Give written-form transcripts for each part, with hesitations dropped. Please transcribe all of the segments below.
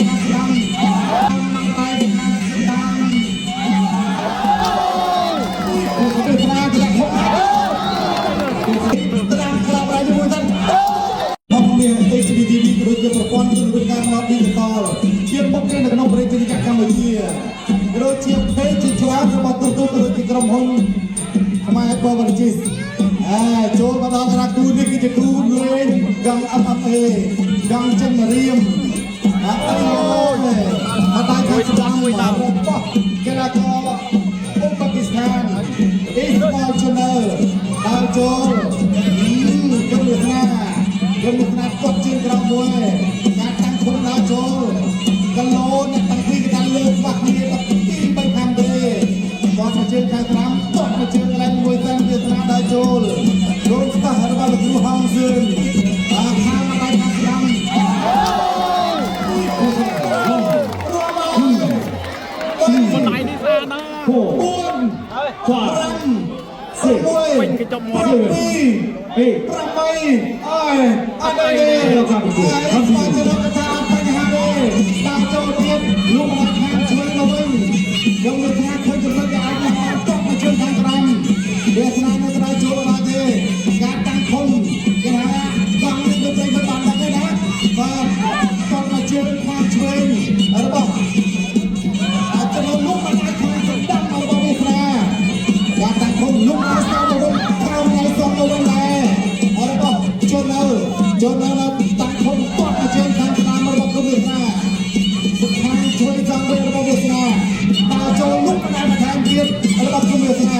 ខាងស្ដាំមកដៃខាងស្ដាំទៅត្រាក្លាក់ហុកត្រាំក្លាប់រៃមួយសិនមកមាន HDTV ក៏ដូចជាប្រព័ន្ធជំនួយការមកឌីជីថលជាមុខគេនៅក្នុងប្រជាជនកម្ពុជាក៏ដូចជា page ជាច្រើនរបស់ទូទៅក៏ដូចជាក្រុមហ៊ុនខ្មែរ Beverages អើចូលមកដល់កណ្ដាលគូនេះគឺជាគូលេងកង់ MMA កង់ចិនរៀមអត់អីអត់ដៃខាងស្ដាំរបស់កីឡាករអ៊ូប៉ាគីស្ថានអ៊ីស្ម៉ាល់ជូណើដើរចូលគំនិតណាគំនិតណាគាត់ជើងក្រោមមួយការតាំងខ្លួនដើរចូលគីឡូអ្នកតាំងពីគេថាលើខ្វះគ្នាតែពី3ខាងទេគាត់មកជើងខាងស្ដាំគាត់មកជើងកន្លែងមួយសិនវាសនាដើរចូលរោងស្ប៉ះរបស់លោកគ្រូហងសឿនអាខាងមកដៃខាងស្ដាំរួមមក ដៃនេះស្អាតណាស់ four, 4 five, 5 six, 6 ពេញកញ្ចប់មាត់ 7 eight, 8អើយអត់ទេអើយមកចរកថាអត់បញ្ហាទេតាមចូលទៀតលោកមកខាងជួយទៅវិញខ្ញុំលើថាឃើញចំណុចដែលអាចមកតបមកជើងខាងក្រោមវាសនានៅក្រៅចូលមកទេការតាំងខុំគេថាកង់នេះដូចមិនបានដឹងទេណាបាទតបមកជើងខាងឆ្វេងរបស់អាចចំណុចលោកមកខាងស្ដាំរបស់វាសនាការតាំងខុំលោកមកស្ដាំទៅវិញក្រោមមកស្ដាំទៅវិញដែររបស់ជននៅជននៅតាំងខុំតបមកជើងខាងស្ដាំរបស់គុំវាសនាខាងឆ្វេងចង់វិញរបស់វាសនាដើរចូលលុកម្ដងបន្ថែមទៀតរបស់គុំវាសនា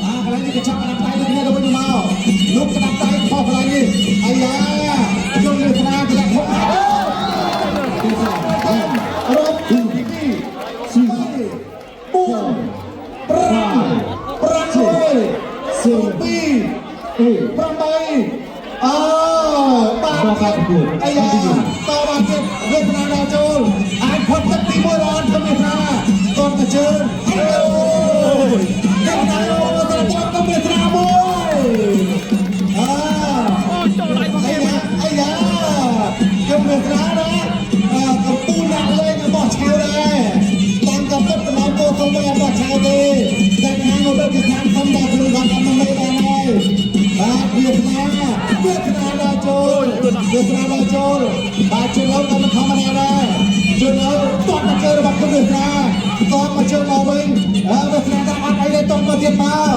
អាកន្លែងនេះក៏ចាប់ក្តាប់ដៃដូចគ្នាទៅវិញមកលុកក្តាប់ដៃខុសកន្លែងនេះអាយ៉ាគុំវាសនាកន្លែងហុករក2 4 5 6 2 eight, 8អើបាទទៀតអាយ៉ាតបាទទៀតវេទនាដល់ចូលអាចផុតទឹកទី1បានធម្មតាតតជើងអូយវេទនាដល់ទៅវេទនាមួយអើ អូចូលដៃ អាយ៉ាអាយ៉ាខ្ញុំវេទនាណាអើកំពូលអ្នកលេងរបស់ឆៅដែរតាមកំពិតតំណពោធំរបស់ឆៅទេតែខាងរបស់គេខាងធំដល់ខ្លួនគាត់មិនមេបានហើយបាទវេទនាវេទនាដល់ចូលវេទនាដល់ចូលបាទជើងក៏មិនធម្មតាដែរជើងតបមកជើងរបស់គុណវេទនាតបមកជើងមកវិញអើវេទនាដល់អត់អីទេតបមកទៀតមក